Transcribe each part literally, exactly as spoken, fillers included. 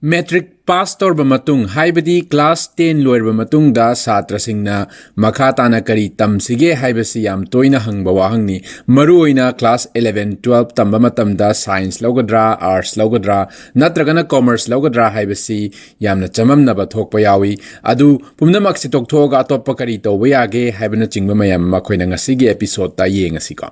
Matric pass ꯇꯧꯔꯕ ꯃꯇꯨꯡ, ꯍꯥꯏꯕꯗꯤ ꯀ꯭ꯂꯥꯁ ꯇꯦꯟ ꯂꯣꯏꯔꯕ ꯃꯇꯨꯡꯗ ꯁꯥꯇ꯭ꯔꯁꯤꯡꯅ ꯃꯈꯥ ꯇꯥꯅ ꯀꯔꯤ ꯇꯝꯁꯤꯒꯦ ꯍꯥꯏꯕꯁꯤ ꯌꯥꯝ ꯇꯣꯏꯅ ꯍꯪꯕ ꯋꯥꯍꯪꯅꯤ꯫ ꯃꯔꯨꯑꯣꯏꯅ ꯀ꯭ꯂꯥꯁ ꯏꯂꯦꯚꯦꯟ, ꯇꯨꯋꯦꯜꯐ ꯇꯝꯕ ꯃꯇꯝꯗ ꯁꯥꯏꯟꯁ ꯂꯧꯒꯗ꯭ꯔꯥ, ꯑꯥꯔꯠꯁ ꯂꯧꯒꯗ꯭ꯔꯥ, ꯅꯠꯇ꯭ꯔꯒꯅ ꯀꯣꯃꯔꯁ ꯂꯧꯒꯗ꯭ꯔꯥ ꯍꯥꯏꯕꯁꯤ ꯌꯥꯝꯅ ꯆꯃꯝꯅꯕ ꯊꯣꯛꯄ ꯌꯥꯎꯏ꯫ ꯑꯗꯨ ꯄꯨꯝꯅꯃꯛꯁꯤ ꯇꯣꯛꯊꯣꯛꯑꯒ ꯑꯇꯣꯞꯄ ꯀꯔꯤ ꯇꯧꯕ ꯌꯥꯒꯦ ꯍꯥꯏꯕꯅꯆꯤꯡꯕ ꯃꯌꯥꯝ ꯑꯃ ꯑꯩꯈꯣꯏꯅ ꯉꯁꯤꯒꯤ ꯑꯦꯄꯤꯁꯣꯗꯇ ꯌꯦꯡꯉꯁꯤꯀꯣ꯫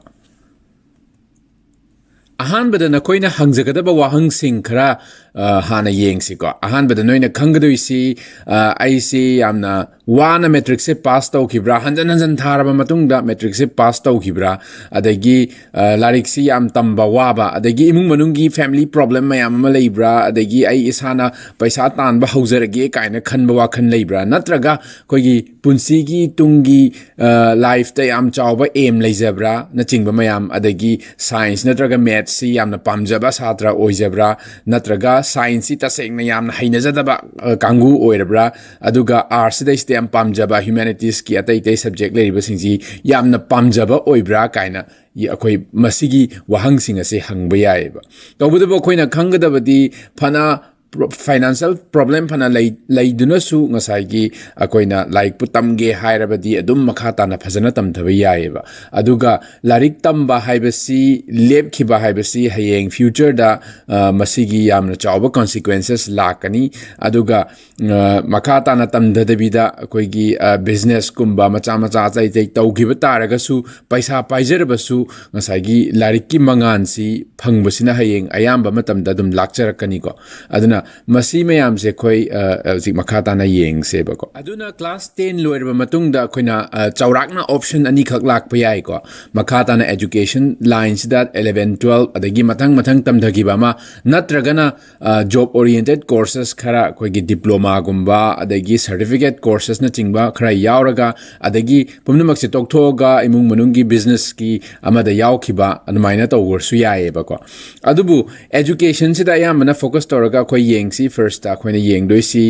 ꯑꯍꯥꯟꯕꯗ ꯅꯈꯣꯏꯅ ꯍꯪꯖꯒꯗꯕ ꯋꯥꯍꯪꯁꯤꯡ ꯈꯔ, ꯑ, ꯍꯥꯟꯅ ꯌꯦꯡꯁꯤꯀꯣ꯫ ꯑꯍꯥꯟꯕꯗ ꯅꯣꯏꯅ ꯈꯪꯒꯗꯣꯏꯁꯤ, ꯑ, ꯑꯩꯁꯤ ꯌꯥꯝꯅ ꯋꯥꯅ ꯃꯦꯇ꯭ꯔꯤꯛꯁꯦ ꯄꯥꯁ ꯇꯧꯈꯤꯕ꯭ꯔꯥ, ꯍꯟꯖꯟ ꯍꯟꯖꯟ ꯊꯥꯔꯕ ꯃꯇꯨꯡꯗ ꯃꯦꯇ꯭ꯔꯤꯛꯁꯦ ꯄꯥꯁ ꯇꯧꯈꯤꯕ꯭ꯔꯥ, ꯑꯗꯒꯤ, ꯑ, ꯂꯥꯏꯔꯤꯛꯁꯤ ꯌꯥꯝ ꯇꯝꯕ ꯋꯥꯕ, ꯑꯗꯒꯤ ꯏꯃꯨꯡ ꯃꯅꯨꯡꯒꯤ ꯐꯦꯃꯤꯂꯤ ꯄ꯭ꯔꯣꯕ꯭ꯂꯦꯝ ꯃꯌꯥꯝ ꯑꯃ ꯂꯩꯕ꯭ꯔꯥ, ꯑꯗꯒꯤ ꯑꯩ ꯏꯁꯥꯅ ꯄꯩꯁꯥ ꯇꯥꯟꯕ ꯍꯧꯖꯔꯒꯦ ꯀꯥꯏꯅ ꯈꯟꯕ ꯋꯥꯈꯜ ꯂꯩꯕ꯭ꯔꯥ, ꯅꯠꯇ꯭ꯔꯒ ꯑꯩꯈꯣꯏꯒꯤ ꯄꯨꯟꯁꯤꯒꯤ ꯇꯨꯡꯒꯤ, ꯑ, ꯂꯥꯏꯐꯇ ꯌꯥꯝ ꯆꯥꯎꯕ ꯑꯦꯝ ꯂꯩꯖꯕ꯭ꯔꯥ ꯅꯆꯤꯡꯕ ꯃꯌꯥꯝ, ꯑꯗꯒꯤ ꯁꯥꯏꯟꯁ ꯅꯠꯇ꯭ꯔꯒ ꯃꯦꯠꯁꯁꯤ ꯌꯥꯝꯅ ꯄꯥꯝꯖꯕ ꯁꯥꯇ꯭ꯔ ꯑꯣꯏꯖꯕ꯭ꯔꯥ, ꯅꯠꯇ꯭ꯔꯒ ꯁꯥꯏꯟꯁꯁꯤ ꯇꯁꯦꯡꯅ ꯌꯥꯝꯅ ꯍꯩꯅꯖꯗꯕ, ꯑ, ꯀꯥꯡꯕꯨ ꯑꯣꯏꯔꯕ꯭ꯔꯥ, ꯑꯗꯨꯒ ꯑꯥꯔꯠꯁꯁꯤꯗꯩꯁꯤꯗ ꯌꯥꯝ ꯄꯥꯝꯖꯕ, ꯍ꯭ꯌꯨꯃꯦꯅꯤꯇꯤꯁꯀꯤ ꯑꯇꯩ ꯑꯇꯩ ꯁꯕꯖꯦꯛ ꯂꯩꯔꯤꯕꯁꯤꯡꯁꯤ ꯌꯥꯝꯅ ꯄꯥꯝꯖꯕ ꯑꯣꯏꯕ꯭ꯔꯥ ꯀꯥꯏꯅ ꯌ-, ꯑꯩꯈꯣꯏ ꯃꯁꯤꯒꯤ ꯋꯥꯍꯪꯁꯤꯡ ꯑꯁꯦ ꯍꯪꯕ ꯌꯥꯏꯑꯕ꯫ ꯇꯧꯕꯇꯕꯨ ꯑꯩꯈꯣꯏꯅ ꯈꯪꯒꯗꯕꯗꯤ, ꯐꯅ ꯐꯥꯏꯅꯥꯟꯁꯤꯌꯦꯜ ꯄ꯭ꯔꯣꯕ꯭ꯂꯦꯝ ꯐꯅ ꯂꯩ-, ꯂꯩꯗꯨꯅꯁꯨ ꯉꯁꯥꯏꯒꯤ ꯑꯩꯈꯣꯏꯅ ꯂꯥꯏꯔꯤꯛꯄꯨ ꯇꯝꯒꯦ ꯍꯥꯏꯔꯕꯗꯤ ꯑꯗꯨꯝ ꯃꯈꯥ ꯇꯥꯅ ꯐꯖꯅ ꯇꯝꯊꯕ ꯌꯥꯏꯑꯕ꯫ ꯑꯗꯨꯒ ꯂꯥꯏꯔꯤꯛ ꯇꯝꯕ ꯍꯥꯏꯕꯁꯤ, ꯂꯦꯞꯈꯤꯕ ꯍꯥꯏꯕꯁꯤ ꯍꯌꯦꯡ ꯐ꯭ꯌꯨꯆꯔꯗ, ꯑ, ꯃꯁꯤꯒꯤ ꯌꯥꯝꯅ ꯆꯥꯎꯕ ꯀꯣꯟꯁꯤꯀ꯭ꯋꯦꯟꯁꯦꯁ ꯂꯥꯛꯀꯅꯤ꯫ ꯑꯗꯨꯒ, ꯑ, ꯃꯈꯥ ꯇꯥꯅ ꯇꯝꯊꯗꯕꯤꯗ ꯑꯩꯈꯣꯏꯒꯤ, ꯑ, ꯕꯤꯖꯤꯅꯦꯁꯀꯨꯝꯕ ꯃꯆꯥ ꯃꯆꯥ ꯑꯇꯩ ꯑꯇꯩ ꯇꯧꯈꯤꯕ ꯇꯥꯔꯒꯁꯨ, ꯄꯩꯁꯥ ꯄꯥꯏꯖꯔꯕꯁꯨ ꯉꯁꯥꯏꯒꯤ ꯂꯥꯏꯔꯤꯛꯀꯤ ꯃꯉꯥꯜꯁꯤ ꯐꯪꯕꯁꯤꯅ ꯍꯌꯦꯡ ꯑꯌꯥꯝꯕ ꯃꯇꯝꯗ ꯑꯗꯨꯝ ꯂꯥꯛꯆꯔꯛꯀꯅꯤꯀꯣ꯫ ꯑꯗꯨꯅ ꯃꯁꯤ ꯃꯌꯥꯝꯁꯦ ꯑꯩꯈꯣꯏ, ꯑ, ꯍꯧꯖꯤꯛ ꯃꯈꯥ ꯇꯥꯅ ꯌꯦꯡꯁꯦꯕꯀꯣ꯫ ꯑꯗꯨꯅ ꯀ꯭ꯂꯥꯁ ꯇꯦꯟ ꯂꯣꯏꯔꯕ ꯃꯇꯨꯡꯗ ꯑꯩꯈꯣꯏꯅ, ꯑ, ꯆꯥꯎꯔꯥꯛꯅ ꯑꯣꯞꯁꯟ ꯑꯅꯤꯈꯛ ꯂꯥꯛꯄ ꯌꯥꯏꯀꯣ꯫ ꯃꯈꯥ ꯇꯥꯅ ꯑꯦꯖꯨꯀꯦꯁꯟ ꯂꯥꯏꯟꯁꯤꯗ ꯏꯂꯦꯚꯦꯟ, ꯇꯨꯋꯦꯜꯐ, ꯑꯗꯒꯤ ꯃꯊꯪ ꯃꯊꯪ ꯇꯝꯊꯈꯤꯕ ꯑꯃ, ꯅꯠꯇ꯭ꯔꯒꯅ, ꯑ, ꯖꯣꯕ ꯑꯣꯔꯤꯌꯦꯟꯇꯦꯠ ꯀꯣꯔꯁꯦꯁ ꯈꯔ, ꯑꯩꯈꯣꯏꯒꯤ ꯗꯤꯄ꯭ꯂꯣꯃꯥꯒꯨꯝꯕ, ꯑꯗꯒꯤ ꯁꯔꯇꯤꯐꯤꯀꯦꯠ ꯀꯣꯔꯁꯦꯁꯅꯆꯤꯡꯕ ꯈꯔ ꯌꯥꯎꯔꯒ, ꯑꯗꯒꯤ ꯄꯨꯝꯅꯃꯛꯁꯦ ꯇꯣꯛꯊꯣꯛꯑꯒ ꯏꯃꯨꯡ ꯃꯅꯨꯡꯒꯤ ꯕꯤꯖꯤꯅꯦꯁꯀꯤ ꯑꯃꯗ ꯌꯥꯎꯈꯤꯕ, ꯑꯗꯨꯃꯥꯏꯅ ꯇꯧꯕꯁꯨ ꯌꯥꯏꯑꯕꯀꯣ꯫ ꯑꯗꯨꯕꯨ ꯑꯦꯖꯨꯀꯦꯁꯟꯁꯤꯗ ꯑꯌꯥꯝꯕꯅ ꯐꯣꯀꯁ ꯇꯧꯔꯒ ꯑꯩꯈꯣꯏ ꯌꯦꯡꯁꯤ꯫ First ꯑꯩꯈꯣꯏꯅ ꯌꯦꯡꯗꯣꯏꯁꯤ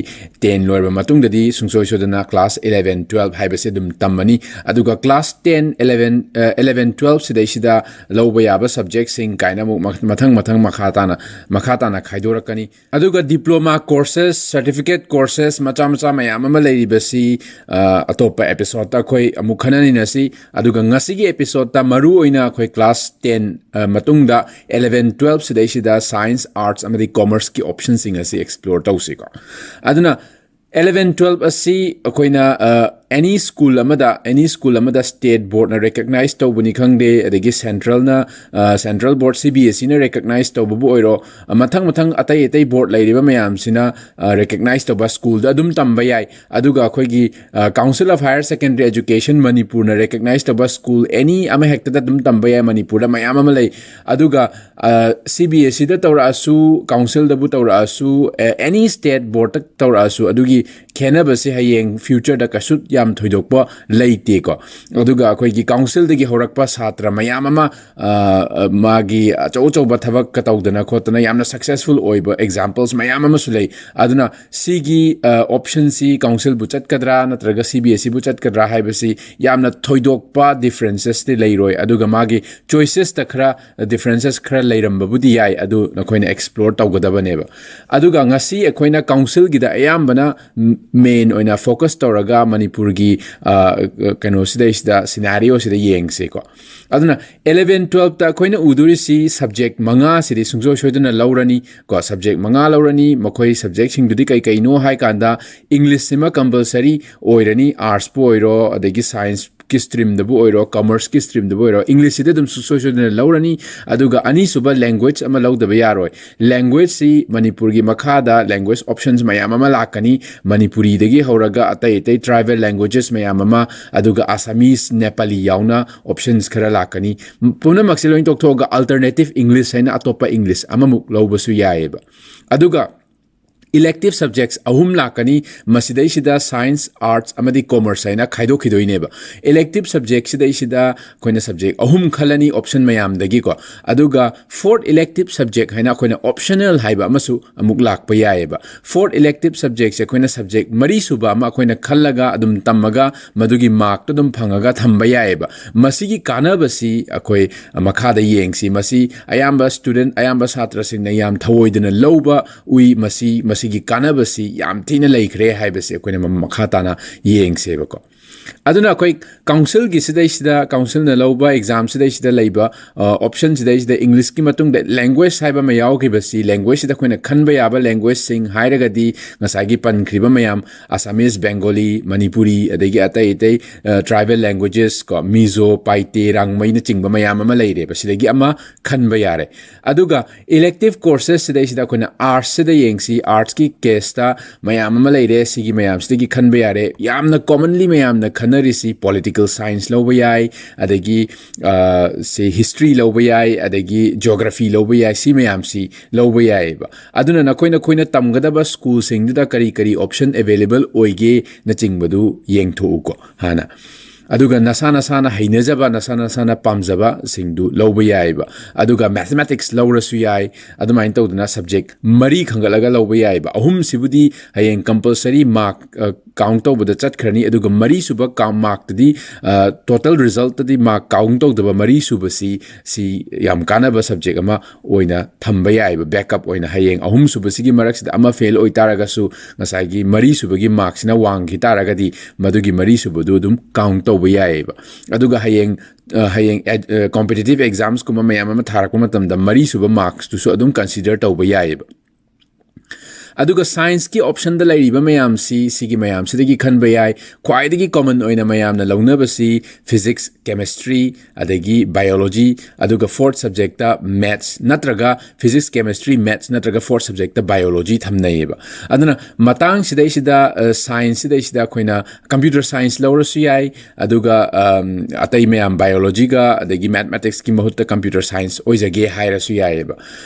ten ꯂꯣꯏꯔꯕ ꯃꯇꯨꯡꯗꯗꯤ ꯁꯨꯡꯁꯣꯏ ꯁꯣꯏꯗꯅ class eleven twelve ꯍꯥꯏꯕꯁꯤ ꯑꯗꯨꯝ ꯇꯝꯃꯅꯤ꯫ ꯑꯗꯨꯒ class ten eleven eleven twelve ꯁꯤꯗꯩꯁꯤꯗ ꯂꯧꯕ ꯌꯥꯕ subjectꯁꯤꯡ ꯀꯥꯏꯅ ꯑꯃꯨꯛ ꯃꯊꯪ ꯃꯊꯪ ꯃꯈꯥ ꯇꯥꯅ ꯃꯈꯥ ꯇꯥꯅ ꯈꯥꯏꯗꯣꯔꯛꯀꯅꯤ꯫ ꯑꯗꯨꯒ diploma courses, certificate courses ꯃꯆꯥ ꯃꯆꯥ ꯃꯌꯥꯝ ꯑꯃ ꯂꯩꯔꯤꯕꯁꯤ ꯑꯇꯣꯞꯄ episodeꯇ ꯑꯩꯈꯣꯏ ꯑꯃꯨꯛ ꯈꯟꯅ ꯅꯩꯅꯁꯤ꯫ ꯑꯗꯨꯒ ꯉꯁꯤꯒꯤ episodeꯇ ꯃꯔꯨ ꯑꯣꯏꯅ ꯑꯩꯈꯣꯏ class ten ꯃꯇꯨꯡꯗ eleven twelve ꯁꯤꯗꯩꯁꯤꯗ science, arts ꯑꯃꯗꯤ commerceꯀꯤ optionꯁꯤꯡ ꯑꯁꯤ explore ꯇꯧꯁꯤꯀꯣ꯫ ꯑꯗꯨꯅ eleven twelve ꯑꯁꯤ ꯑꯩꯈꯣꯏꯅ any school ꯑꯃꯗ any school ꯑꯃꯗ state boardꯅ recognize ꯇꯧꯕꯅꯤ ꯈꯪꯗꯦ, ꯑꯗꯒꯤ centralꯅ central board C B S Eꯅ recognize ꯇꯧꯕꯕꯨ ꯑꯣꯏꯔꯣ, ꯃꯊꯪ ꯃꯊꯪ ꯑꯇꯩ ꯑꯇꯩ board ꯂꯩꯔꯤꯕ ꯃꯌꯥꯝꯁꯤꯅ recognize ꯇꯧꯕ schoolꯗ ꯑꯗꯨꯝ ꯇꯝꯕ ꯌꯥꯏ꯫ ꯑꯗꯨꯒ ꯑꯩꯈꯣꯏꯒꯤ Council of Higher Secondary Education ꯃꯅꯤꯄꯨꯔꯅ recognize ꯇꯧꯕ school any ꯑꯃ ꯍꯦꯛꯇꯗ ꯑꯗꯨꯝ ꯇꯝꯕ ꯌꯥꯏ꯫ ꯃꯅꯤꯄꯨꯔꯗ ꯃꯌꯥꯝ ꯑꯃ ꯂꯩ꯫ ꯑꯗꯨꯒ C B S Eꯗ ꯇꯧꯔꯛꯑꯁꯨ, councilꯗꯕꯨ ꯇꯧꯔꯛꯑꯁꯨ, any state boardꯇ ꯇꯧꯔꯛꯑꯁꯨ, ꯑꯗꯨꯒꯤ ꯈꯦꯠꯅꯕꯁꯦ ꯍꯌꯦꯡ futureꯗ ꯀꯩꯁꯨ ꯌꯥꯝ ꯊꯣꯏꯗꯣꯛꯄ ꯂꯩꯇꯦꯀꯣ꯫ ꯑꯗꯨꯒ ꯑꯩꯈꯣꯏꯒꯤ councilꯗꯒꯤ ꯍꯧꯔꯛꯄ ꯁꯥꯇ꯭ꯔ ꯃꯌꯥꯝ ꯑꯃ ꯃꯥꯒꯤ ꯑꯆꯧ ꯑꯆꯧꯕ ꯊꯕꯛꯀ ꯇꯧꯗꯅ ꯈꯣꯠꯇꯅ ꯌꯥꯝꯅ successful ꯑꯣꯏꯕ examples ꯃꯌꯥꯝ ꯑꯃꯁꯨ ꯂꯩ꯫ ꯑꯗꯨꯅ ꯁꯤꯒꯤ optionꯁꯤ councilꯕꯨ ꯆꯠꯀꯗ꯭ꯔꯥ ꯅꯠꯇ꯭ꯔꯒ C B S Eꯕꯨ ꯆꯠꯀꯗ꯭ꯔꯥ ꯍꯥꯏꯕꯁꯤ ꯌꯥꯝꯅ ꯊꯣꯏꯗꯣꯛꯄ differences ꯂꯩꯔꯣꯏ꯫ ꯑꯗꯨꯒ ꯃꯥꯒꯤ choicesꯇ ꯈꯔ differences ꯈꯔ ꯂꯩꯔꯝꯕꯕꯨꯗꯤ ꯌꯥꯏ, ꯑꯗꯨ ꯅꯈꯣꯏꯅ explore ꯇꯧꯒꯗꯕꯅꯦꯕ꯫ ꯑꯗꯨꯒ ꯉꯁꯤ ꯑꯩꯈꯣꯏꯅ councilꯒꯤꯗ ꯑꯌꯥꯝꯕꯅ main ꯑꯣꯏꯅ focus ꯇꯧꯔꯒ ꯃꯅꯤꯄꯨꯔꯒꯤ ꯀꯩꯅꯣꯁꯤꯗꯩꯁꯤꯗ scenarioꯁꯤꯗ ꯌꯦꯡꯁꯦꯀꯣ꯫ ꯑꯗꯨꯅ eleven twelveꯇ ꯑꯩꯈꯣꯏꯅ ꯎꯗꯣꯔꯤꯁꯤ subject ꯃꯉꯥꯁꯤꯗꯤ ꯁꯨꯡꯁꯣꯏ ꯁꯣꯏꯗꯅ ꯂꯧꯔꯅꯤ ꯀꯣ꯫ Subject ꯃꯉꯥ ꯂꯧꯔꯅꯤ꯫ ꯃꯈꯣꯏ subjectꯁꯤꯡꯗꯨꯗꯤ ꯀꯩ ꯀꯩꯅꯣ ꯍꯥꯏ ꯀꯥꯟꯗ Englishꯁꯤꯃ compulsory ꯑꯣꯏꯔꯅꯤ, artsꯄꯨ ꯑꯣꯏꯔꯣ, ꯑꯗꯒꯤ scienceꯀꯤ streamꯗꯕꯨ ꯑꯣꯏꯔꯣ, commerceꯀꯤ streamꯗꯕꯨ ꯑꯣꯏꯔꯣ, Englishꯁꯤꯗꯤ ꯑꯗꯨꯝ ꯁꯨꯡꯁꯣꯏ ꯁꯣꯏꯗꯅ ꯂꯧꯔꯅꯤ꯫ ꯑꯗꯨꯒ ꯑꯅꯤꯁꯨꯕ language ꯑꯃ ꯂꯧꯗꯕ ꯌꯥꯔꯣꯏ꯫ Languageꯁꯤ ꯃꯅꯤꯄꯨꯔꯒꯤ ꯃꯈꯥꯗ language options ꯃꯌꯥꯝ ꯑꯃ ꯂꯥꯛꯀꯅꯤ꯫ ꯃꯅꯤꯄꯨꯔꯤꯗꯒꯤ ꯍꯧꯔꯒ ꯑꯇꯩ ꯑꯇꯩ tribal languages ꯃꯌꯥꯝ ꯑꯃ, ꯑꯗꯨꯒ Assamese, Nepali ꯌꯥꯎꯅ options ꯈꯔ ꯂꯥꯛꯀꯅꯤ꯫ ꯄꯨꯝꯅꯃꯛꯁꯦ ꯂꯣꯏ ꯇꯣꯛꯊꯣꯛꯑꯒ alternative English ꯍꯥꯏꯅ ꯑꯇꯣꯞꯄ English ꯑꯃꯃꯨꯛ ꯂꯧꯕꯁꯨ ꯌꯥꯏꯑꯕ꯫ ꯑꯗꯨꯒ elective subjects ꯑꯍꯨꯝ ꯂꯥꯛꯀꯅꯤ꯫ ꯃꯁꯤꯗꯩꯁꯤꯗ science, arts ꯑꯃꯗꯤ commerce ꯍꯥꯏꯅ ꯈꯥꯏꯗꯣꯛꯈꯤꯗꯣꯏꯅꯦꯕ꯫ Elective subject ꯁꯤꯗꯩꯁꯤꯗ ꯑꯩꯈꯣꯏꯅ subject ꯑꯍꯨꯝ ꯈꯜꯂꯅꯤ option ꯃꯌꯥꯝꯗꯒꯤꯀꯣ꯫ ꯑꯗꯨꯒ fourth elective subject ꯍꯥꯏꯅ ꯑꯩꯈꯣꯏꯅ optional ꯍꯥꯏꯕ ꯑꯃꯁꯨ ꯑꯃꯨꯛ ꯂꯥꯛꯄ ꯌꯥꯏꯑꯕ꯫ Fourth elective subject ꯁꯦ ꯑꯩꯈꯣꯏꯅ subject ꯃꯔꯤ ꯁꯨꯕ ꯑꯃ ꯑꯩꯈꯣꯏꯅ ꯈꯜꯂꯒ ꯑꯗꯨꯝ ꯇꯝꯃꯒ ꯃꯗꯨꯒꯤ mark ꯇꯣ ꯑꯗꯨꯝ ꯐꯪꯉꯒ ꯊꯝꯕ ꯌꯥꯏꯑꯕ꯫ ꯃꯁꯤꯒꯤ ꯀꯥꯟꯅꯕꯁꯤ ꯑꯩꯈꯣꯏ ꯃꯈꯥꯗ ꯌꯦꯡꯁꯤ꯫ ꯃꯁꯤ ꯑꯌꯥꯝꯕ student, ꯑꯌꯥꯝꯕ ꯁꯥꯇ꯭ꯔꯁꯤꯡꯅ ꯌꯥꯝ ꯊꯑꯣꯏꯗꯅ ꯂꯧꯕ ꯎꯏ꯫ ꯃꯁꯤ, ꯃꯁꯤꯒꯤ ꯀꯥꯟꯅꯕꯁꯤ ꯌꯥꯝ ꯊꯤꯅ ꯂꯩꯈ꯭ꯔꯦ ꯍꯥꯏꯕꯁꯤ ꯑꯩꯈꯣꯏꯅ ꯃ-, ꯃꯈꯥ ꯇꯥꯅ ꯌꯦꯡꯁꯦꯕꯀꯣ꯫ ꯑꯗꯨꯅ ꯑꯩꯈꯣꯏ council ꯒꯤ ꯁꯤꯗꯩꯁꯤꯗ, council ꯅ ꯂꯧꯕ exam ꯁꯤꯗꯩꯁꯤꯗ ꯂꯩꯕ, ꯑ, option ꯁꯤꯗꯩꯁꯤꯗ English ꯀꯤ ꯃꯇꯨꯡꯗ language ꯍꯥꯏꯕ ꯑꯃ ꯌꯥꯎꯈꯤꯕꯁꯤ, language ꯁꯤꯗ ꯑꯩꯈꯣꯏꯅ ꯈꯟꯕ ꯌꯥꯕ language ꯁꯤꯡ ꯍꯥꯏꯔꯒꯗꯤ ꯉꯁꯥꯏꯒꯤ ꯄꯟꯈ꯭ꯔꯤꯕ ꯃꯌꯥꯝ, Assamese, Bengali, Manipuri, ꯑꯗꯒꯤ ꯑꯇꯩ ꯑꯇꯩ, ꯑ, tribal languages ꯀꯣ, Mizo, Paite, ꯔꯥꯡꯃꯩꯅꯆꯤꯡꯕ ꯃꯌꯥꯝ ꯑꯃ ꯂꯩꯔꯦꯕ꯫ ꯁꯤꯗꯒꯤ ꯑꯃ ꯈꯟꯕ ꯌꯥꯔꯦ꯫ ꯑꯗꯨꯒ elective courses ꯁꯤꯗꯩꯁꯤꯗ ꯑꯩꯈꯣꯏꯅ arts ꯁꯤꯗ ꯌꯦꯡꯁꯤ꯫ Arts ꯀꯤ case ꯇ ꯃꯌꯥꯝ ꯑꯃ ꯂꯩꯔꯦ꯫ ꯁꯤꯒꯤ ꯃꯌꯥꯝꯁꯤꯗꯒꯤ ꯈꯟꯕ ꯌꯥꯔꯦ꯫ ꯌꯥꯝꯅ commonly ꯃꯌꯥꯝꯅ ꯈꯟꯅꯔꯤꯁꯤ political science ꯂꯧꯕ ꯌꯥꯏ, ꯑꯗꯒꯤ, ꯑ, ꯁꯤ history ꯂꯧꯕ ꯌꯥꯏ, ꯑꯗꯒꯤ geography ꯂꯧꯕ ꯌꯥꯏ꯫ ꯁꯤ ꯃꯌꯥꯝꯁꯤ ꯂꯧꯕ ꯌꯥꯏꯑꯕ꯫ ꯑꯗꯨꯅ ꯅꯈꯣꯏ, ꯅꯈꯣꯏꯅ ꯇꯝꯒꯗꯕ school ꯁꯤꯡꯗꯨꯗ ꯀꯔꯤ ꯀꯔꯤ option available ꯑꯣꯏꯒꯦꯅꯆꯤꯡꯕꯗꯨ ꯌꯦꯡꯊꯣꯛꯎꯀꯣ ꯍꯥꯟꯅ꯫ ꯑꯗꯨꯒ ꯅꯁꯥ ꯅꯁꯥꯅ ꯍꯩꯅꯖꯕ, ꯅꯁꯥ ꯅꯁꯥꯅ ꯄꯥꯝꯖꯕꯁꯤꯡꯗꯨ ꯂꯧꯕ ꯌꯥꯏꯑꯕ꯫ ꯑꯗꯨꯒ mathematics ꯂꯧꯔꯁꯨ ꯌꯥꯏ꯫ ꯑꯗꯨꯃꯥꯏꯅ ꯇꯧꯗꯅ subject ꯃꯔꯤ ꯈꯟꯒꯠꯂꯒ ꯂꯧꯕ ꯌꯥꯏꯑꯕ꯫ ꯑꯍꯨꯝꯁꯤꯕꯨꯗꯤ ꯍꯌꯦꯡ compulsory mark, ꯑ, count ꯇꯧꯕꯗ ꯆꯠꯈ꯭ꯔꯅꯤ꯫ ꯑꯗꯨꯒ ꯃꯔꯤꯁꯨꯕ ꯀꯥ-, mark ꯇꯗꯤ, ꯑ, total result ꯇꯗꯤ mark count ꯇꯧꯗꯕ ꯃꯔꯤꯁꯨꯕꯁꯤ, ꯁꯤ ꯌꯥꯝ ꯀꯥꯟꯅꯕ subject ꯑꯃ ꯑꯣꯏꯅ ꯊꯝꯕ ꯌꯥꯏꯑꯕ, backup ꯑꯣꯏꯅ꯫ ꯍꯌꯦꯡ ꯑꯍꯨꯝꯁꯨꯕꯁꯤꯒꯤ ꯃꯔꯛꯁꯤꯗ ꯑꯃ fail ꯑꯣꯏꯇꯥꯔꯒꯁꯨ, ꯉꯁꯥꯏꯒꯤ ꯃꯔꯤꯁꯨꯕꯒꯤ mark ꯁꯤꯅ ꯋꯥꯡꯈꯤ ꯇꯥꯔꯒꯗꯤ, ꯃꯗꯨꯒꯤ ꯃꯔꯤꯁꯨꯕꯗꯨ ꯑꯗꯨꯝ count ꯇꯧꯕ ꯌꯥꯏꯑꯕ꯫ ꯑꯗꯨꯒ ꯍꯌꯦꯡ, ꯑ, ꯍꯌꯦꯡ ad-, ꯑ, competitive exams ꯀꯨꯝꯕ ꯃꯌꯥꯝ ꯑꯃ ꯊꯥꯔꯛꯄ ꯃꯇꯝꯗ ꯃꯔꯤꯁꯨꯕ marks ꯇꯨꯁꯨ ꯑꯗꯨꯝ consider ꯇꯧꯕ ꯌꯥꯏꯑꯕ꯫ ꯑꯗꯨꯒ science ꯀꯤ option ꯗ ꯂꯩꯔꯤꯕ ꯃꯌꯥꯝꯁꯤ, ꯁꯤꯒꯤ ꯃꯌꯥꯝꯁꯤꯗꯒꯤ ꯈꯟꯕ ꯌꯥꯏ꯫ ꯈ꯭ꯋꯥꯏꯗꯒꯤ common ꯑꯣꯏꯅ ꯃꯌꯥꯝꯅ ꯂꯧꯅꯕꯁꯤ physics, chemistry, ꯑꯗꯒꯤ biology, ꯑꯗꯨꯒ fourth subject ꯇ maths ꯅꯠꯇ꯭ꯔꯒ physics, chemistry, maths ꯅꯠꯇ꯭ꯔꯒ fourth subject ꯇ biology ꯊꯝꯅꯩꯌꯦꯕ꯫ ꯑꯗꯨꯅ ꯃꯇꯥꯡꯁꯤꯗꯩꯁꯤꯗ, ꯑ, science ꯁꯤꯗꯩꯁꯤꯗ ꯑꯩꯈꯣꯏꯅ computer science ꯂꯧꯔꯁꯨ ꯌꯥꯏ, ꯑꯗꯨꯒ, ꯑꯝ, ꯑꯇꯩ ꯃꯌꯥꯝ biology ꯒ ꯑꯗꯒꯤ mathematics ꯀꯤ ꯃꯍꯨꯠꯇ computer science ꯑꯣꯏꯖꯒꯦ ꯍꯥꯏꯔꯁꯨ ꯌꯥꯏꯑꯕ꯫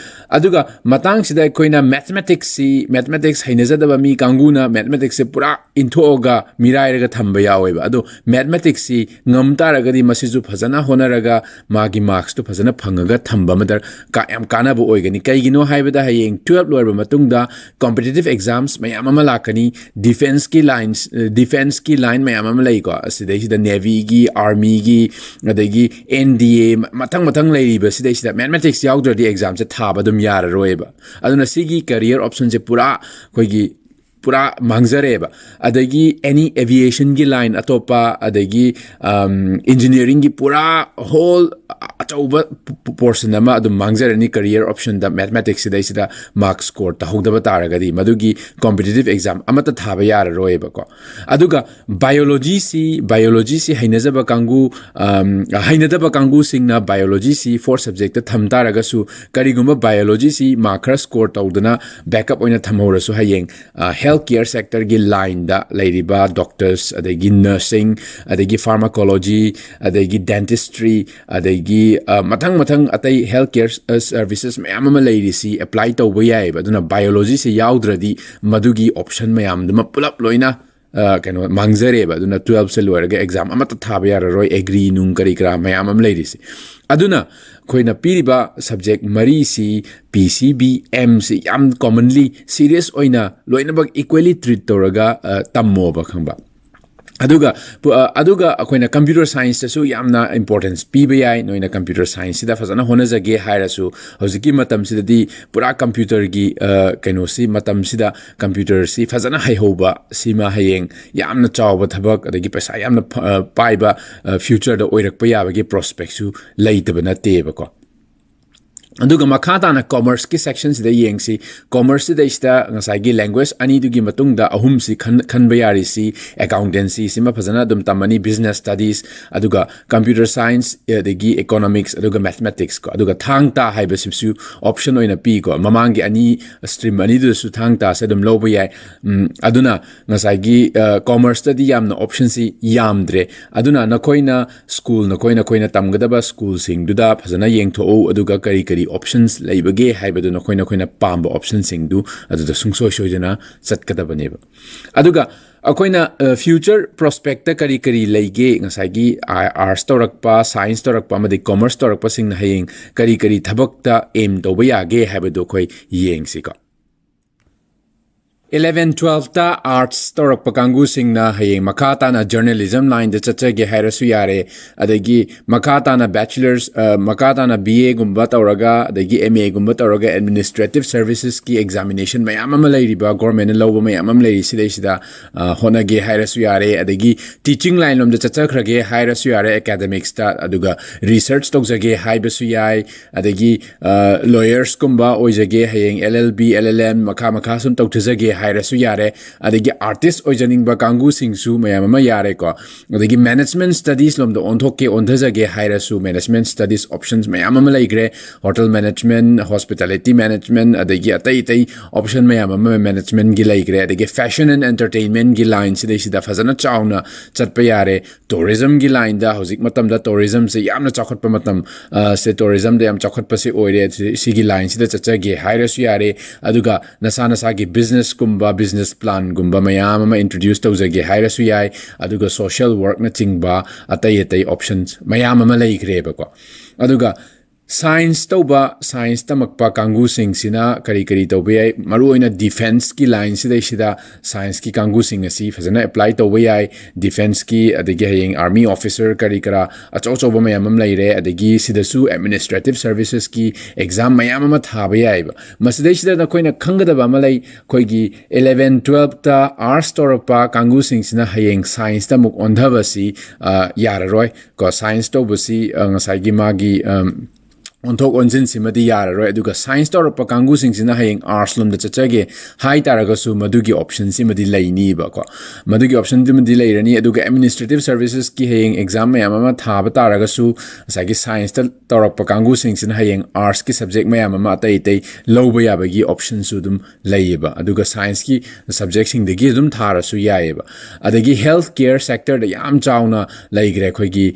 ꯑꯗꯨꯒ ꯃꯇꯥꯡꯁꯤꯗ ꯑꯩꯈꯣꯏꯅ mathematics ꯁꯤ ꯃꯦꯊꯃꯦꯇꯤꯛꯁ ꯍꯩꯅꯖꯗꯕ ꯃꯤ ꯀꯥꯡꯕꯨꯅ ꯃꯦꯊꯃꯦꯇꯤꯛꯁꯁꯦ ꯄꯨꯔꯥ ꯏꯟꯊꯣꯛꯑꯒ ꯃꯤꯔꯥꯏꯔꯒ ꯊꯝꯕ ꯌꯥꯎꯋꯦꯕ꯫ ꯑꯗꯣ ꯃꯦꯊꯃꯦꯇꯤꯛꯁꯁꯤ ꯉꯝ ꯇꯥꯔꯒꯗꯤ ꯃꯁꯤꯁꯨ ꯐꯖꯅ ꯍꯣꯠꯅꯔꯒ ꯃꯥꯒꯤ ꯃꯥꯔꯛꯁꯇꯨ ꯐꯖꯅ ꯐꯪꯉꯒ ꯊꯝꯕ ꯑꯃ ꯗꯔ-, ꯀꯥ-, ꯌꯥꯝ ꯀꯥꯟꯅꯕ ꯑꯣꯏꯒꯅꯤ꯫ ꯀꯩꯒꯤꯅꯣ ꯍꯥꯏꯕꯗ ꯍꯌꯦꯡ ꯇꯨꯌꯦꯜꯞ ꯂꯣꯏꯔꯕ ꯃꯇꯨꯡꯗ ꯀꯣꯝꯄꯤꯇꯤꯇꯤꯞ ꯑꯦꯛꯖꯥꯝꯁ ꯃꯌꯥꯝ ꯑꯃ ꯂꯥꯛꯀꯅꯤ, ꯗꯤꯐꯦꯟꯁꯀꯤ ꯂꯥꯏꯟꯁ, ꯗꯤꯐꯦꯟꯁꯀꯤ ꯂꯥꯏꯟ ꯃꯌꯥꯝ ꯑꯃ ꯂꯩꯀꯣ, ꯑꯁꯤꯗꯩꯁꯤꯗ ꯅꯦꯚꯤꯒꯤ, ꯑꯥꯔꯃꯤꯒꯤ, ꯑꯗꯒꯤ ꯑꯦꯟ ꯗꯤ ꯑꯦ, ꯃꯊꯪ ꯃꯊꯪ ꯂꯩꯔꯤꯕꯁꯤꯗꯩꯁꯤꯗ ꯃꯦꯊꯃꯦꯇꯤꯛꯁ ꯌꯥꯎꯗ꯭ꯔꯗꯤ ꯑꯦꯛꯖꯥꯝꯁꯦ ꯊꯥꯕ ꯑꯗꯨꯝ ꯌꯥꯔꯔꯣꯏꯕ꯫ ꯑꯗꯨꯅ ꯁꯤꯒꯤ ꯀꯦꯔꯤꯌꯔ ꯑꯣꯞꯁꯟꯁꯦ ꯄꯨꯔꯥ ꯑꯩꯈꯣꯏꯒꯤ ꯄꯨꯔꯥ ꯃꯥꯡꯖꯔꯦꯕ꯫ ꯑꯗꯒꯤ ꯑꯦꯅꯤ ꯑꯦꯚꯤꯌꯦꯁꯟꯒꯤ ꯂꯥꯏꯟ ꯑꯇꯣꯞꯄ, ꯑꯗꯒꯤ ꯏꯟꯖꯤꯅꯤꯌꯥꯔꯤꯡꯒꯤ ꯄꯨꯔꯥ ꯍꯣꯜ ꯑꯆꯧꯕ ꯄꯣꯔꯁꯟ ꯑꯃ ꯑꯗꯨꯝ ꯃꯥꯡꯖꯔꯅꯤ ꯀꯦꯔꯤꯌꯔ ꯑꯣꯞꯁꯟꯗ, ꯃꯦꯊꯃꯦꯇꯤꯛꯁ ꯁꯤꯗꯩꯁꯤꯗ ꯃꯥꯔꯛ ꯁ꯭ꯀꯣꯔ ꯇꯧꯍꯧꯗꯕ ꯇꯥꯔꯒꯗꯤ ꯃꯗꯨꯒꯤ ꯀꯣꯝꯄꯤꯇꯤꯇꯤꯞ ꯑꯦꯛꯖꯥꯝ ꯑꯃꯠꯇ ꯊꯥꯕ ꯌꯥꯔꯔꯣꯏꯕꯀꯣ꯫ ꯑꯗꯨꯒ ꯕꯥꯏꯑꯣꯂꯣꯖꯤꯁꯤ, ꯕꯥꯏꯑꯣꯂꯣꯖꯤꯁꯤ ꯍꯩꯅꯖꯕ ꯀꯥꯡꯕꯨ, ꯑꯝ, ꯍꯩꯅꯗꯕ ꯀꯥꯡꯕꯨꯁꯤꯡꯅ ꯕꯥꯏꯑꯣꯂꯣꯖꯤꯁꯤ ꯐꯣꯔ ꯁꯕꯖꯦꯛꯇ ꯊꯝ ꯇꯥꯔꯒꯁꯨ, ꯀꯔꯤꯒꯨꯝꯕ ꯕꯥꯏꯑꯣꯂꯣꯖꯤꯁꯤ ꯃꯥꯔꯛ ꯈꯔ ꯁ꯭ꯀꯣꯔ ꯇꯧꯗꯅ ꯕꯦꯛꯀꯞ ꯑꯣꯏꯅ ꯊꯝꯍꯧꯔꯁꯨ, ꯍꯌꯦꯡ ꯍꯦꯜꯊ ꯀꯤꯌꯔ ꯁꯦꯛꯇꯔꯒꯤ ꯂꯥꯏꯟꯗ ꯂꯩꯔꯤꯕ ꯗꯣꯛꯇꯔꯁ, ꯑꯗꯒꯤ ꯅꯔꯁꯤꯡ, ꯑꯗꯒꯤ ꯐꯥꯔꯃꯥꯀꯣꯂꯣꯖꯤ, ꯑꯗꯒꯤ ꯗꯦꯟꯇꯤꯁꯇ꯭ꯔꯤ, ꯑꯗꯒꯤ ꯑ, ꯃꯊꯪ ꯃꯊꯪ ꯑꯇꯩ ꯍꯦꯜꯊ ꯀꯤꯌꯔ ꯁꯔꯚꯤꯁꯦꯁ ꯃꯌꯥꯝ ꯑꯃ ꯂꯩꯔꯤꯁꯤ ꯑꯦꯄ꯭ꯂꯥꯏ ꯇꯧꯕ ꯌꯥꯏꯑꯕ꯫ ꯑꯗꯨꯅ ꯕꯥꯏꯑꯣꯂꯣꯖꯤꯁꯦ ꯌꯥꯎꯗ꯭ꯔꯗꯤ ꯃꯗꯨꯒꯤ ꯑꯣꯞꯁꯟ ꯃꯌꯥꯝꯗꯨꯃ ꯄꯨꯂꯞ ꯂꯣꯏꯅ, ꯑ, ꯀꯩꯅꯣ, ꯃꯥꯡꯖꯔꯦꯕ꯫ ꯑꯗꯨꯅ ꯇꯨꯌꯦꯜꯞꯁꯦ ꯂꯣꯏꯔꯒ ꯑꯦꯛꯖꯥꯝ ꯑꯃꯠꯇ ꯊꯥꯕ ꯌꯥꯔꯔꯣꯏ, ꯑꯦꯒ꯭ꯔꯤ ꯅꯨꯡ ꯀꯔꯤ ꯀꯔꯥ ꯃꯌꯥꯝ ꯑꯃ ꯂꯩꯔꯤꯁꯦ꯫ ꯑꯗꯨꯅ ꯑꯩꯈꯣꯏꯅ ꯄꯤꯔꯤꯕ ꯁꯕꯖꯦꯛ ꯃꯔꯤꯁꯤ, ꯄꯤ ꯁꯤ ꯕꯤ, ꯑꯦꯝꯁꯤ ꯌꯥꯝ ꯀꯣꯃꯟꯂꯤ ꯁꯤꯔꯤꯌꯁ ꯑꯣꯏꯅ ꯂꯣꯏꯅꯃꯛ ꯏꯀ꯭ꯋꯦꯂꯤ ꯇ꯭ꯔꯤꯠ ꯇꯧꯔꯒ, ꯑ, ꯇꯝꯃꯣꯕ, ꯈꯪꯕ? ꯑꯗꯨꯒ ꯄꯨ-, ꯑ, ꯑꯗꯨꯒ ꯑꯩꯈꯣꯏꯅ ꯀꯝꯄ꯭ꯌꯨꯇꯔ ꯁꯥꯏꯟꯁꯇꯁꯨ ꯌꯥꯝꯅ ꯏꯝꯄꯣꯔꯇꯦꯟꯁ ꯄꯤꯕ ꯌꯥꯏ꯫ ꯅꯣꯏꯅ ꯀꯝꯄ꯭ꯌꯨꯇꯔ ꯁꯥꯏꯟꯁꯁꯤꯗ ꯐꯖꯅ ꯍꯣꯠꯅꯖꯒꯦ ꯍꯥꯏꯔꯁꯨ, ꯍꯧꯖꯤꯛꯀꯤ ꯃꯇꯝꯁꯤꯗꯗꯤ ꯄꯨꯔꯥ ꯀꯝꯄ꯭ꯌꯨꯇꯔꯒꯤ, ꯑ, ꯀꯩꯅꯣꯁꯤ, ꯃꯇꯝꯁꯤꯗ ꯀꯝꯄ꯭ꯌꯨꯇꯔꯁꯤ ꯐꯖꯅ ꯍꯩꯍꯧꯕ ꯁꯤꯃ ꯍꯌꯦꯡ ꯌꯥꯝꯅ ꯆꯥꯎꯕ ꯊꯕꯛ, ꯑꯗꯒꯤ ꯄꯩꯁꯥ ꯌꯥꯝꯅ ꯐ-, ꯑ, ꯄꯥꯏꯕ, ꯑ, ꯐ꯭ꯌꯨꯆꯔꯗ ꯑꯣꯏꯔꯛꯄ ꯌꯥꯕꯒꯤ ꯄ꯭ꯔꯣꯁꯄꯦꯛꯁꯨ ꯂꯩꯇꯕ ꯅꯠꯇꯦꯕꯀꯣ꯫ ꯑꯗꯨꯒ ꯃꯈꯥ ꯇꯥꯅ ꯀꯣꯃꯔꯁꯀꯤ ꯁꯦꯛꯁꯟꯁꯤꯗ ꯌꯦꯡꯁꯤ꯫ ꯀꯣꯃꯔꯁꯁꯤꯗꯩꯁꯤꯗ ꯉꯁꯥꯏꯒꯤ ꯂꯦꯡꯒ꯭ꯋꯦꯖ ꯑꯅꯤꯗꯨꯒꯤ ꯃꯇꯨꯡꯗ ꯑꯍꯨꯝꯁꯤ ꯈꯟ-, ꯈꯟꯕ ꯌꯥꯔꯤꯁꯤ, ꯑꯦꯀꯥꯎꯟꯇꯦꯟꯁꯤ ꯁꯤꯃ ꯐꯖꯅ ꯑꯗꯨꯝ ꯇꯝꯃꯅꯤ, ꯕꯤꯖꯤꯅꯦꯁ ꯁ꯭ꯇꯗꯤꯁ, ꯑꯗꯨꯒ ꯀꯝꯄ꯭ꯌꯨꯇꯔ ꯁꯥꯏꯟꯁ, ꯑꯗꯒꯤ ꯏꯀꯣꯅꯣꯃꯤꯛꯁ, ꯑꯗꯨꯒ ꯃꯦꯊꯃꯦꯇꯤꯛꯁ ꯀꯣ꯫ ꯑꯗꯨꯒ ꯊꯥꯡ ꯇꯥ ꯍꯥꯏꯕꯁꯤꯁꯨ ꯑꯣꯞꯁꯟ ꯑꯣꯏꯅ ꯄꯤꯀꯣ꯫ ꯃꯃꯥꯡꯒꯤ ꯑꯅꯤ ꯁ꯭ꯇ꯭ꯔꯤꯝ ꯑꯅꯤꯗꯨꯗꯁꯨ ꯊꯥꯡ ꯇꯥꯁꯦ ꯑꯗꯨꯝ ꯂꯧꯕ ꯌꯥꯏ꯫ ꯎꯝ, ꯑꯗꯨꯅ ꯉꯁꯥꯏꯒꯤ, ꯑ, ꯀꯣꯃꯔꯁꯇꯗꯤ ꯌꯥꯝꯅ ꯑꯣꯞꯁꯟꯁꯤ ꯌꯥꯝꯗ꯭ꯔꯦ꯫ ꯑꯗꯨꯅ ꯅꯈꯣꯏꯅ ꯁ꯭ꯀꯨꯜ, ꯅꯈꯣꯏ, ꯅꯈꯣꯏꯅ ꯇꯝꯒꯗꯕ ꯁ꯭ꯀꯨꯜꯁꯤꯡꯗꯨꯗ ꯐꯖꯅ ꯌꯦꯡꯊꯣꯛꯎ, ꯑꯗꯨꯒ ꯀꯔꯤ ꯀꯔꯤ options ꯂꯩꯕꯒꯦ ꯍꯥꯏꯕꯗꯨ ꯅꯈꯣꯏ ꯅꯈꯣꯏꯅ ꯄꯥꯝꯕ optionꯁꯤꯡꯗꯨ ꯑꯗꯨꯗ ꯁꯨꯡꯁꯣꯏ ꯁꯣꯏꯗꯅ ꯆꯠꯀꯗꯕꯅꯦꯕ꯫ ꯑꯗꯨꯒ ꯑꯩꯈꯣꯏꯅ future prospectꯇ ꯀꯔꯤ ꯀꯔꯤ ꯂꯩꯒꯦ, ꯉꯁꯥꯏꯒꯤ ꯑꯥꯔꯠꯁ ꯇꯧꯔꯛꯄ, ꯁꯥꯏꯟꯁ ꯇꯧꯔꯛꯄ ꯑꯃꯗꯤ ꯀꯣꯃꯔꯁ ꯇꯧꯔꯛꯄꯁꯤꯡꯅ ꯍꯌꯦꯡ ꯀꯔꯤ ꯀꯔꯤ ꯊꯕꯛꯇ aim ꯇꯧꯕ ꯌꯥꯒꯦ ꯍꯥꯏꯕꯗꯨ ꯑꯩꯈꯣꯏ ꯌꯦꯡꯁꯤꯀꯣ꯫ Eleven twelfthꯇ ꯑꯥꯔꯠꯁ ꯇꯧꯔꯛꯄ ꯀꯥꯡꯕꯨꯁꯤꯡꯅ ꯍꯌꯦꯡ ꯃꯈꯥ ꯇꯥꯅ journalism lineꯗ ꯆꯠꯆꯒꯦ ꯍꯥꯏꯔꯁꯨ ꯌꯥꯔꯦ, ꯑꯗꯒꯤ ꯃꯈꯥ ꯇꯥꯅ bachelors, ꯃꯈꯥ ꯇꯥꯅ B Aꯒꯨꯝꯕ ꯇꯧꯔꯒ, ꯑꯗꯒꯤ M Aꯒꯨꯝꯕ ꯇꯧꯔꯒ administrative servicesꯀꯤ examination ꯃꯌꯥꯝ ꯑꯃ ꯂꯩꯔꯤꯕ, governmentꯅ ꯂꯧꯕ ꯃꯌꯥꯝ ꯑꯃ ꯂꯩꯔꯤ, ꯁꯤꯗꯩꯁꯤꯗ ꯍꯣꯠꯅꯒꯦ ꯍꯥꯏꯔꯁꯨ ꯌꯥꯔꯦ, ꯑꯗꯒꯤ teaching line ꯂꯣꯝꯗ ꯆꯠꯆꯈ꯭ꯔꯒꯦ ꯍꯥꯏꯔꯁꯨ ꯌꯥꯔꯦ academicsꯇ, ꯑꯗꯨꯒ research ꯇꯧꯖꯒꯦ ꯍꯥꯏꯕꯁꯨ ꯌꯥꯏ, ꯑꯗꯒꯤ lawyers ꯀꯨꯝꯕ ꯑꯣꯏꯖꯒꯦ, ꯍꯌꯦꯡ L L B, L L M ꯃꯈꯥ ꯃꯈꯥ ꯁꯨꯝ ꯇꯧꯊꯖꯒꯦ ꯍꯥꯏꯔꯁꯨ ꯌꯥꯔꯦ, ꯑꯗꯒꯤ artist ꯑꯣꯏꯖꯅꯤꯡꯕ ꯀꯥꯡꯕꯨꯁꯤꯡꯁꯨ ꯃꯌꯥꯝ ꯑꯃ ꯌꯥꯔꯦꯀꯣ꯫ ꯑꯗꯒꯤ management studies ꯂꯣꯝꯗ ꯑꯣꯟꯊꯣꯛꯀꯦ, ꯑꯣꯟꯊꯖꯒꯦ ꯍꯥꯏꯔꯁꯨ management studies options ꯃꯌꯥꯝ ꯑꯃ ꯂꯩꯈ꯭ꯔꯦ꯫ Hotel management, hospitality management, ꯑꯗꯒꯤ ꯑꯇꯩ ꯑꯇꯩ option ꯃꯌꯥꯝ ꯑꯃ managementꯀꯤ ꯂꯩꯈ꯭ꯔꯦ꯫ ꯑꯗꯒꯤ fashion and entertainmentꯀꯤ line ꯁꯤꯗꯩꯁꯤꯗ ꯐꯖꯅ ꯆꯥꯎꯅ ꯆꯠꯄ ꯌꯥꯔꯦ꯫ Tourismꯒꯤ lineꯗ ꯍꯧꯖꯤꯛ ꯃꯇꯝꯗ tourismꯁꯦ ꯌꯥꯝꯅ ꯆꯥꯎꯈꯠꯄ ꯃꯇꯝ, ꯁꯦ tourismꯗ ꯌꯥꯝ ꯆꯥꯎꯈꯠꯄꯁꯦ ꯑꯣꯏꯔꯦ꯫ ꯁꯤꯒꯤ lineꯁꯤꯗ ꯆꯠꯆꯒꯦ ꯍꯥꯏꯔꯁꯨ ꯌꯥꯔꯦ꯫ ꯑꯗꯨꯒ ꯅꯁꯥ ꯅꯁꯥꯒꯤ businessꯀꯨꯝꯕ, business planꯒꯨꯝꯕ ꯃꯌꯥꯝ ꯑꯃ introduce ꯇꯧꯖꯒꯦ ꯍꯥꯏꯔꯁꯨ ꯌꯥꯏ꯫ ꯑꯗꯨꯒ social workꯅꯆꯤꯡꯕ ꯑꯇꯩ ꯑꯇꯩ options ꯃꯌꯥꯝ ꯑꯃ ꯂꯩꯈ꯭ꯔꯦꯕꯀꯣ꯫ ꯑꯗꯨꯒ science ꯇꯧꯕ, science ꯇꯝꯃꯛꯄ ꯀꯥꯡꯕꯨꯁꯤꯡꯁꯤꯅ ꯀꯔꯤ ꯀꯔꯤ ꯇꯧꯕ ꯌꯥꯏ? ꯃꯔꯨꯑꯣꯏꯅ defenceꯀꯤ lineꯁꯤꯗꯩꯁꯤꯗ scienceꯀꯤ ꯀꯥꯡꯕꯨꯁꯤꯡ ꯑꯁꯤ ꯐꯖꯅ apply ꯇꯧꯕ ꯌꯥꯏ꯫ Defenceꯀꯤ, ꯑꯗꯒꯤ ꯍꯌꯦꯡ army officer ꯀꯔꯤ ꯀꯔꯥ ꯑꯆꯧ ꯑꯆꯧꯕ ꯃꯌꯥꯝ ꯑꯃ ꯂꯩꯔꯦ꯫ ꯑꯗꯒꯤ ꯁꯤꯗꯁꯨ administrative servicesꯀꯤ exam ꯃꯌꯥꯝ ꯑꯃ ꯊꯥꯕ ꯌꯥꯏꯑꯕ꯫ ꯃꯁꯤꯗꯩꯁꯤꯗ ꯅꯈꯣꯏꯅ ꯈꯪꯒꯗꯕ ꯑꯃ ꯂꯩ, ꯑꯩꯈꯣꯏꯒꯤ eleven twelfthꯇ arts ꯇꯧꯔꯛꯄ ꯀꯥꯡꯕꯨꯁꯤꯡꯁꯤꯅ ꯍꯌꯦꯡ scienceꯇ ꯑꯃꯨꯛ ꯑꯣꯟꯊꯕꯁꯤ ꯌꯥꯔꯔꯣꯏ꯫ ꯀꯣ, science ꯇꯧꯕꯁꯤ ꯉꯁꯥꯏꯒꯤ ꯃꯥꯒꯤ ꯑꯣꯟꯊꯣꯛ ꯑꯣꯟꯁꯤꯟꯁꯤꯃꯗꯤ ꯌꯥꯔꯔꯣꯏ꯫ ꯑꯗꯨꯒ science ꯇꯧꯔꯛꯄ ꯀꯥꯡꯕꯨꯁꯤꯡꯁꯤꯅ ꯍꯌꯦꯡ arts ꯂꯣꯝꯗ ꯆꯠꯆꯒꯦ ꯍꯥꯏ ꯇꯥꯔꯒꯁꯨ ꯃꯗꯨꯒꯤ optionꯁꯤꯃꯗꯤ ꯂꯩꯅꯤꯕꯀꯣ꯫ ꯃꯗꯨꯒꯤ optionꯗꯨꯃꯗꯤ ꯂꯩꯔꯅꯤ꯫ ꯑꯗꯨꯒ administrative servicesꯀꯤ ꯍꯌꯦꯡ exam ꯃꯌꯥꯝ ꯑꯃ ꯊꯥꯕ ꯇꯥꯔꯒꯁꯨ ꯉꯁꯥꯏꯒꯤ scienceꯇ ꯇꯧꯔꯛꯄ ꯀꯥꯡꯕꯨꯁꯤꯡꯁꯤꯅ ꯍꯌꯦꯡ artsꯀꯤ subject ꯃꯌꯥꯝ ꯑꯃ ꯑꯇꯩ ꯑꯇꯩ ꯂꯧꯕ ꯌꯥꯕꯒꯤ optionꯁꯨ ꯑꯗꯨꯝ ꯂꯩꯌꯦꯕ꯫ ꯑꯗꯨꯒ scienceꯀꯤ subjectꯁꯤꯡꯗꯒꯤ ꯑꯗꯨꯝ ꯊꯥꯔꯁꯨ ꯌꯥꯏꯑꯕ꯫ ꯑꯗꯒꯤ health care sectorꯗ ꯌꯥꯝ ꯆꯥꯎꯅ ꯂꯩꯈ꯭ꯔꯦ꯫ ꯑꯩꯈꯣꯏꯒꯤ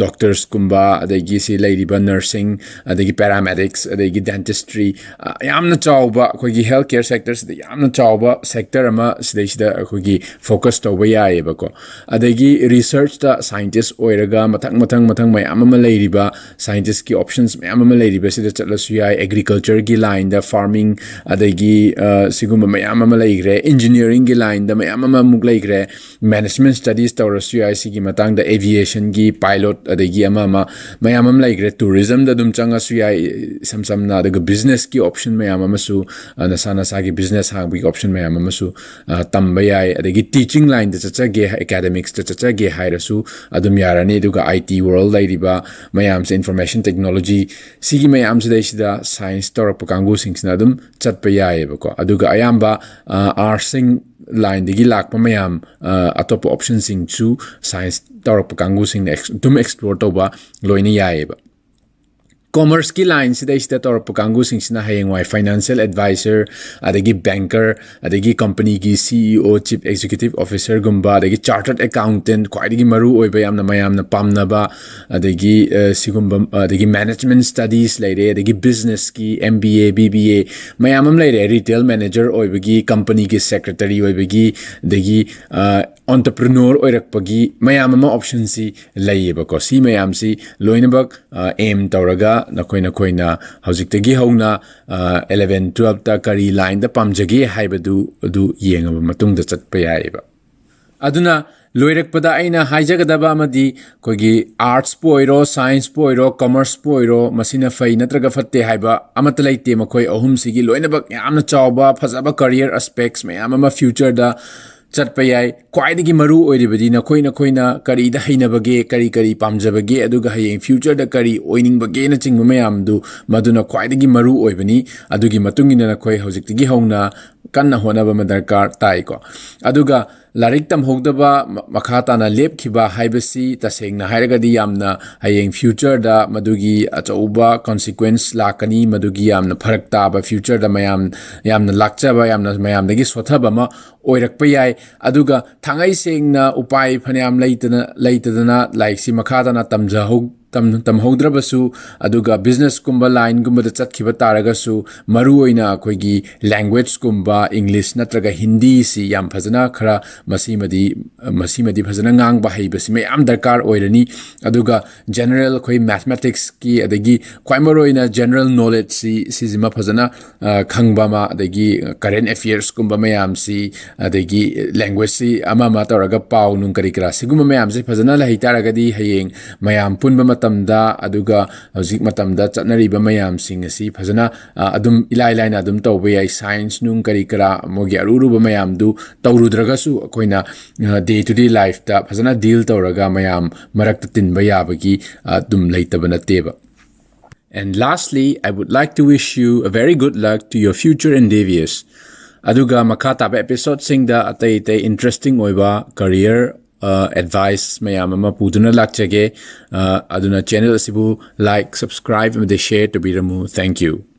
doctorsꯀꯨꯝꯕ, ꯑꯗꯒꯤ ꯁꯤ ꯂꯩꯔꯤꯕ nurses ꯁꯤꯡ, ꯑꯗꯒꯤ paramedics, ꯑꯗꯒꯤ dentistry, ꯑ, ꯌꯥꯝꯅ ꯆꯥꯎꯕ, ꯑꯩꯈꯣꯏꯒꯤ health care sector ꯁꯤꯗ ꯌꯥꯝꯅ ꯆꯥꯎꯕ sector ꯑꯃ ꯁꯤꯗꯩꯁꯤꯗ ꯑꯩꯈꯣꯏꯒꯤ focus ꯇꯧꯕ ꯌꯥꯏꯌꯦꯕꯀꯣ꯫ ꯑꯗꯒꯤ research ꯇ scientist ꯑꯣꯏꯔꯒ ꯃꯊꯪ ꯃꯊꯪ ꯃꯊꯪ ꯃꯌꯥꯝ ꯑꯃ ꯂꯩꯔꯤꯕ, scientist ꯀꯤ options ꯃꯌꯥꯝ ꯑꯃ ꯂꯩꯔꯤꯕ ꯁꯤꯗ ꯆꯠꯂꯁꯨ ꯌꯥꯏ꯫ Agriculture ꯒꯤ line ꯗ, farming, ꯑꯗꯒꯤ, ꯑ, ꯁꯤꯒꯨꯝꯕ ꯃꯌꯥꯝ ꯑꯃ ꯂꯩꯈ꯭ꯔꯦ꯫ Engineering ꯒꯤ line ꯗ ꯃꯌꯥꯝ ꯑꯃ ꯑꯃꯨꯛ ꯂꯩꯈ꯭ꯔꯦ꯫ Management studies ꯇꯧꯔꯁꯨ ꯌꯥꯏ꯫ ꯁꯤꯒꯤ ꯃꯇꯥꯡꯗ aviation ꯒꯤ pilot, ꯑꯗꯒꯤ ꯑꯃ ꯑꯃ ꯃꯌꯥꯝ ꯑꯃ ꯂꯩꯈ꯭ꯔꯦ꯫ Tourism ꯗ ꯑꯗꯨꯝ ꯆꯪꯉꯁꯨ ꯌꯥꯏ, ꯏꯁꯝ ꯁꯝꯅ꯫ ꯑꯗꯨꯒ business ꯀꯤ option ꯃꯌꯥꯝ ꯑꯃꯁꯨ, ꯑ, ꯅꯁꯥ ꯅꯁꯥꯒꯤ business ꯍꯥꯡꯕꯒꯤ option ꯃꯌꯥꯝ ꯑꯃꯁꯨ, ꯑ, ꯇꯝꯕ ꯌꯥꯏ꯫ ꯑꯗꯒꯤ teaching line ꯗ ꯆꯠꯆꯒꯦ, academics ꯇ ꯆꯠꯆꯒꯦ ꯍꯥꯏꯔꯁꯨ ꯑꯗꯨꯝ ꯌꯥꯔꯅꯤ꯫ ꯑꯗꯨꯒ I T world ꯂꯩꯔꯤꯕ ꯃꯌꯥꯝꯁꯦ, information technology, ꯁꯤꯒꯤ ꯃꯌꯥꯝꯁꯤꯗꯩꯁꯤꯗ science ꯇꯧꯔꯛꯄ ꯀꯥꯡꯕꯨꯁꯤꯡꯁꯤꯅ ꯑꯗꯨꯝ ꯆꯠꯄ ꯌꯥꯏꯌꯦꯕꯀꯣ꯫ ꯑꯗꯨꯒ ꯑꯌꯥꯝꯕ, ꯑ, arts ꯁꯤꯡ line ꯗꯒꯤ ꯂꯥꯛꯄ ꯃꯌꯥꯝ, ꯑ, ꯑꯇꯣꯞꯄ option ꯁꯤꯡꯁꯨ science ꯇꯧꯔꯛꯄ ꯀꯥꯡꯕꯨꯁꯤꯡꯅ ex-, ꯑꯗꯨꯝ explore ꯇꯧꯕ ꯂꯣꯏꯅ ꯌꯥꯏꯌꯦꯕ꯫ Commerce ꯀꯤ line ꯁꯤꯗꯩꯁꯤꯗ ꯇꯧꯔꯛꯄ ꯀꯥꯡꯕꯨꯁꯤꯡꯁꯤꯅ ꯍꯌꯦꯡꯋꯥꯏ financial advisor, ꯑꯗꯒꯤ banker, ꯑꯗꯒꯤ company ꯒꯤ C E O, chief executive officer ꯒꯨꯝꯕ, ꯑꯗꯒꯤ chartered accountant, ꯈ꯭ꯋꯥꯏꯗꯒꯤ ꯃꯔꯨ ꯑꯣꯏꯕ, ꯌꯥꯝꯅ ꯃꯌꯥꯝꯅ ꯄꯥꯝꯅꯕ, ꯑꯗꯒꯤ, ꯑ, ꯁꯤꯒꯨꯝꯕ, ꯑꯗꯒꯤ management studies ꯂꯩꯔꯦ, ꯑꯗꯒꯤ business ꯀꯤ M B A, B B A ꯃꯌꯥꯝ ꯑꯃ ꯂꯩꯔꯦ, retail manager ꯑꯣꯏꯕꯒꯤ, company ꯒꯤ secretary ꯑꯣꯏꯕꯒꯤ, ꯑꯗꯒꯤ, ꯑ, entrepreneur ꯑꯣꯏꯔꯛꯄꯒꯤ ꯃꯌꯥꯝ ꯑꯃ option ꯁꯤ ꯂꯩꯌꯦꯕꯀꯣ꯫ ꯁꯤ ꯃꯌꯥꯝꯁꯤ ꯂꯣꯏꯅꯃꯛ, ꯑ, aim ꯇꯧꯔꯒ ꯅꯈꯣꯏ ꯅꯈꯣꯏꯅ ꯍꯧꯖꯤꯛꯇꯒꯤ ꯍꯧꯅ, ꯑ, eleven twelve ꯇ ꯀꯔꯤ line ꯗ ꯄꯥꯝꯖꯒꯦ ꯍꯥꯏꯕꯗꯨ ꯑꯗꯨ ꯌꯦꯡꯉꯕ ꯃꯇꯨꯡꯗ ꯆꯠꯄ ꯌꯥꯏꯌꯦꯕ꯫ ꯑꯗꯨꯅ ꯂꯣꯏꯔꯛꯄꯗ ꯑꯩꯅ ꯍꯥꯏꯖꯒꯗꯕ ꯑꯃꯗꯤ, ꯑꯩꯈꯣꯏꯒꯤ arts ꯄꯨ ꯑꯣꯏꯔꯣ, science ꯄꯨ ꯑꯣꯏꯔꯣ, commerce ꯄꯨ ꯑꯣꯏꯔꯣ, ꯃꯁꯤꯅ ꯐꯩ ꯅꯠꯇ꯭ꯔꯒ ꯐꯠꯇꯦ ꯍꯥꯏꯕ ꯑꯃꯠꯇ ꯂꯩꯇꯦ꯫ ꯃꯈꯣꯏ ꯑꯍꯨꯝꯁꯤꯒꯤ ꯂꯣꯏꯅꯃꯛ ꯌꯥꯝꯅ ꯆꯥꯎꯕ, ꯐꯖꯕ career aspects ꯃꯌꯥꯝ ꯑꯃ future ꯗ ꯆꯠꯄ ꯌꯥꯏ꯫ ꯈ꯭ꯋꯥꯏꯗꯒꯤ ꯃꯔꯨ ꯑꯣꯏꯔꯤꯕꯗꯤ ꯅꯈꯣꯏ ꯅꯈꯣꯏꯅ ꯀꯔꯤꯗ ꯍꯩꯅꯕꯒꯦ, ꯀꯔꯤ ꯀꯔꯤ ꯄꯥꯝꯖꯕꯒꯦ, ꯑꯗꯨꯒ ꯍꯌꯦꯡ future ꯗ ꯀꯔꯤ ꯑꯣꯏꯅꯤꯡꯕꯒꯦꯅꯆꯤꯡꯕ ꯃꯌꯥꯝꯗꯨ, ꯃꯗꯨꯅ ꯈ꯭ꯋꯥꯏꯗꯒꯤ ꯃꯔꯨ ꯑꯣꯏꯕꯅꯤ꯫ ꯑꯗꯨꯒꯤ ꯃꯇꯨꯡ ꯏꯟꯅ ꯅꯈꯣꯏ ꯍꯧꯖꯤꯛꯇꯒꯤ ꯍꯧꯅ ꯀꯟꯅ ꯍꯣꯠꯅꯕ ꯑꯃ ꯗꯔꯀꯥꯔ ꯇꯥꯏꯀꯣ꯫ ꯑꯗꯨꯒ ꯂꯥꯏꯔꯤꯛ ꯇꯝꯍꯧꯗꯕ, ꯃ-, ꯃꯈꯥ ꯇꯥꯅ ꯂꯦꯞꯈꯤꯕ ꯍꯥꯏꯕꯁꯤ ꯇꯁꯦꯡꯅ ꯍꯥꯏꯔꯒꯗꯤ ꯌꯥꯝꯅ ꯍꯌꯦꯡ future ꯗ ꯃꯗꯨꯒꯤ ꯑꯆꯧꯕ consequence ꯂꯥꯛꯀꯅꯤ, ꯃꯗꯨꯒꯤ ꯌꯥꯝꯅ ꯐꯔꯛ ꯇꯥꯕ, future ꯗ ꯃꯌꯥꯝ ꯌꯥꯝꯅ ꯂꯥꯛꯆꯕ, ꯌꯥꯝꯅ ꯃꯌꯥꯝꯗꯒꯤ ꯁꯣꯠꯊꯕ ꯑꯃ ꯑꯣꯏꯔꯛꯄ ꯌꯥꯏ꯫ ꯑꯗꯨꯒ ꯊꯥꯡꯉꯩ ꯁꯦꯡꯅ ꯎꯄꯥꯏ ꯐꯅꯌꯥꯝ ꯂꯩꯇꯅ, ꯂꯩꯇꯗꯅ ꯂꯥꯏꯔꯤꯛꯁꯤ ꯃꯈꯥ ꯇꯥꯅ ꯇꯝꯖꯍꯧ-, ꯇꯝꯍꯧꯗ꯭ꯔꯕꯁꯨ, ꯑꯗꯨꯒ ꯕꯤꯖꯤꯅꯦꯁꯀꯨꯝꯕ ꯂꯥꯏꯟꯒꯨꯝꯕꯗ ꯆꯠꯈꯤꯕ ꯇꯥꯔꯒꯁꯨ, ꯃꯔꯨꯑꯣꯏꯅ ꯑꯩꯈꯣꯏꯒꯤ ꯂꯦꯡꯒ꯭ꯋꯦꯖꯀꯨꯝꯕ, ꯏꯪꯂꯤꯁ ꯅꯠꯇ꯭ꯔꯒ ꯍꯤꯟꯗꯤꯁꯤ ꯌꯥꯝ ꯐꯖꯅ ꯈꯔ ꯃꯁꯤꯃꯗꯤ ꯃꯁꯤꯃꯗꯤ ꯐꯖꯅ ꯉꯥꯡꯕ ꯍꯩꯕꯁꯤ ꯃꯌꯥꯝ ꯗꯔꯀꯥꯔ ꯑꯣꯏꯔꯅꯤ꯫ ꯑꯗꯨꯒ ꯖꯦꯅꯔꯦꯜ ꯑꯩꯈꯣꯏ ꯃꯦꯊꯃꯦꯇꯤꯛꯁꯀꯤ, ꯑꯗꯒꯤ ꯈ꯭ꯋꯥꯏ ꯃꯔꯨꯑꯣꯏꯅ ꯖꯦꯅꯔꯦꯜ ꯅꯣꯂꯦꯖꯁꯤ, ꯁꯤꯁꯤꯃ ꯐꯖꯅ ꯈꯪꯕ ꯑꯃ, ꯑꯗꯒꯤ ꯀꯔꯦꯟ ꯑꯦꯐꯤꯌꯔꯁꯀꯨꯝꯕ ꯃꯌꯥꯝꯁꯤ, ꯑꯗꯒꯤ ꯂꯦꯡꯒ꯭ꯋꯦꯖꯁꯤ ꯑꯃ ꯑꯃ ꯇꯧꯔꯒ ꯄꯥꯎ ꯅꯨꯡ ꯀꯔꯤ ꯀꯔꯥ ꯁꯤꯒꯨꯝꯕ ꯃꯌꯥꯝꯁꯤ ꯐꯖꯅ ꯂꯩ ꯇꯥꯔꯒꯗꯤ, ꯍꯌꯦꯡ ꯃꯌꯥꯝ ꯄꯨꯟꯕ ꯃꯇꯝꯗ, ꯑꯗꯨꯒ ꯍꯧꯖꯤꯛ ꯃꯇꯝꯗ ꯆꯠꯅꯔꯤꯕ ꯃꯌꯥꯝꯁꯤꯡ ꯑꯁꯤ ꯐꯖꯅ ꯑꯗꯨꯝ ꯏꯂꯥꯏ ꯂꯥꯏꯅ ꯑꯗꯨꯝ ꯇꯧꯕ ꯌꯥꯏ꯫ ꯁꯥꯏꯟꯁ ꯅꯨꯡ ꯀꯔꯤ ꯀꯔꯥ, ꯃꯣꯏꯒꯤ ꯑꯔꯨ ꯑꯔꯨꯕ ꯃꯌꯥꯝꯗꯨ ꯇꯧꯔꯨꯗ꯭ꯔꯒꯁꯨ, ꯑꯩꯈꯣꯏꯅ ꯗꯦ ꯇꯨ ꯗꯦ ꯂꯥꯏꯐꯇ ꯐꯖꯅ ꯗꯤꯜ ꯇꯧꯔꯒ ꯃꯌꯥꯝ ꯃꯔꯛꯇ ꯇꯤꯟꯕ ꯌꯥꯕꯒꯤ ꯑꯗꯨꯝ ꯂꯩꯇꯕ ꯅꯠꯇꯦꯕ꯫ And lastly, I would like to wish you a very good luck to your future endeavors. ꯑꯗꯨꯒ ꯃꯈꯥ ꯇꯥꯕ ꯑꯦꯄꯤꯁꯣꯗꯁꯤꯡꯗ ꯑꯇꯩ ꯑꯇꯩ ꯏꯟꯇꯔꯦꯁꯇꯤꯡ ꯑꯣꯏꯕ ꯀꯔꯤꯌꯔ ꯑꯦꯗꯚꯥꯏꯁ ꯃꯌꯥꯝ ꯑꯃ ꯄꯨꯗꯨꯅ ꯂꯥꯛꯆꯒꯦ꯫ ꯑꯗꯨꯅ ꯆꯦꯅꯦꯜ ꯑꯁꯤꯕꯨ ꯂꯥꯏꯛ, ꯁꯕꯁꯀ꯭ꯔꯥꯏꯕ ꯑꯃꯗꯤ ꯁꯦꯌꯔ ꯇꯧꯕꯤꯔꯝꯃꯨ꯫ Thank you.